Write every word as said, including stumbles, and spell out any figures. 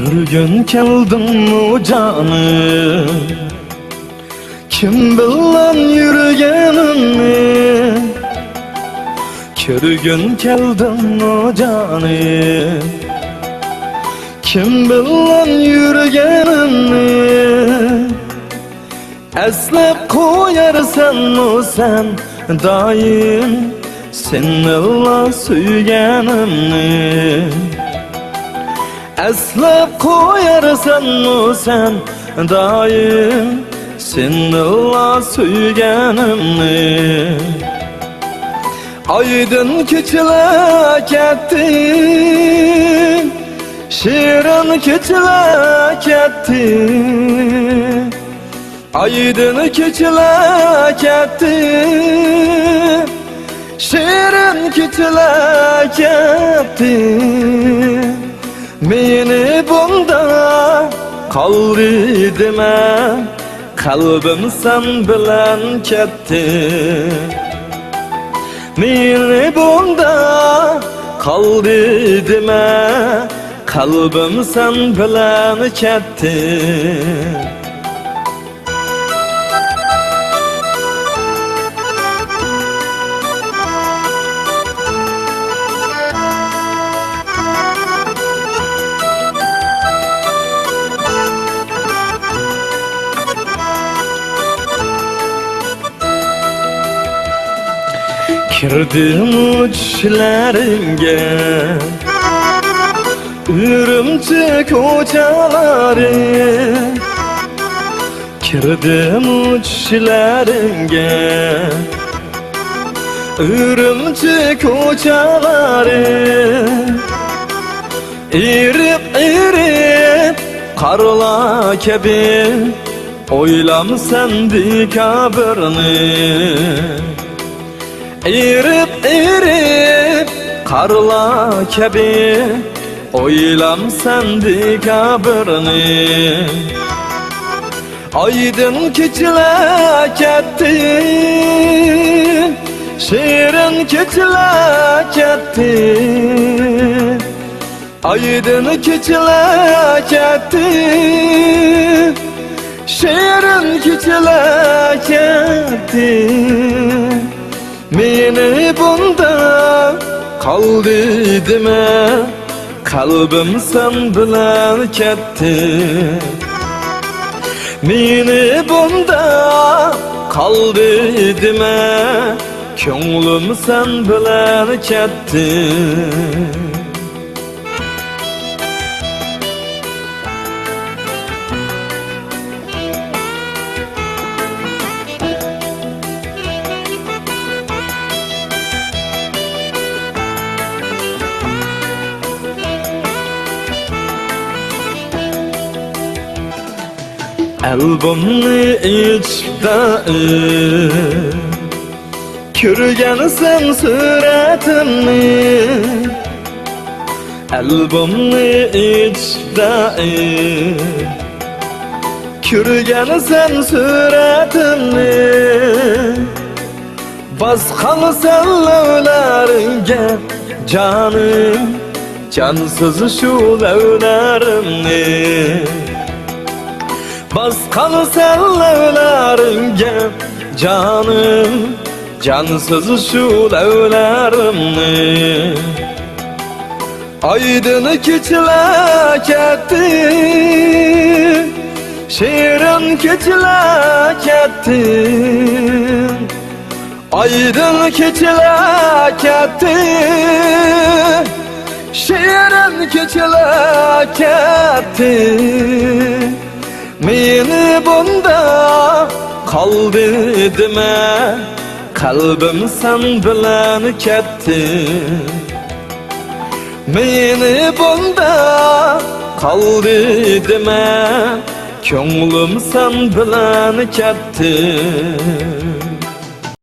كۆرگۈڭ كەلدىڭمۇ جانىم، كىم بىلەن يۈرگىنىمنى؟ كۆرگۈڭ كەلدىڭمۇ جانىم، كىم بىلەن يۈرگىنىمنى؟ ئەسلەپ قويارسەنمۇ سەن دائىم سېنىلا سۆيگىنىمنى؟ ئەسلەپ قويارسەنمۇ سەن دائىم سېنىلا سۆيگىنىمنى؟ ئايدىڭ كېچىلەر كەتتى، شېرىن كېچىلەر كەتتى. ئايدىڭ كېچىلەر كەتتى، شېرىن كېچىلەر كەتتى. مېنى بۇندا قالدى دېمە، قەلبىم سەن بىلەن كەتتى. مېنى بۇندا قالدى دېمە، قەلبىم سەن بىلەن كەتتى. كىردىمۇ چۈشلىرىڭگە ئۈرۈمچى كوچىلىرى؟ كىردىمۇ چۈشلىرىڭگە ئۈرۈمچى كوچىلىرى؟ ئېرىپ، ئېرىپ قارلار كەبى ئويلامسەن دېكابىرنى؟ ئېرىپ، ئېرىپ قارلار كەبى ئويلامسەن دېكابىرنى؟ ئايدىڭ كېچىلەر كەتتى، شېرىن كېچىلەر كەتتى. ئايدىڭ كېچىلەر كەتتى، شېرىن كېچىلەر كەتتى. مېنى بۇندا قالدى دېمە، قەلبىم سەن بىلەن كەتتى. مېنى بۇندا قالدى دېمە، كۆڭلۈم سەن بىلەن كەتتى. ئالبومنى ئېچىپ دائىم كۆرگەنسەن سۈرەتىمنى، ئالبومنى ئېچىپ دائىم كۆرگەنسەن سۈرەتىمنى. باسقانسەن لەۋلەرگە جانىم، جانسىز شۇ لەۋلىرىمنى. باسقانسەن لەۋلەرگە جانىم، جانسىز شۇ لەۋلىرىمنى. ئايدىڭ كېچىلەر كەتتى، شېرىن كېچىلەر كەتتى. ئايدىڭ كېچىلەر كەتتى، شېرىن كېچىلەر كەتتى. مېنى بۇندا قالدى دېمە، قەلبىم سەن بىلەن كەتتى. مېنى بۇندا قالدى دېمە، كۆڭلۈم سەن بىلەن كەتتى.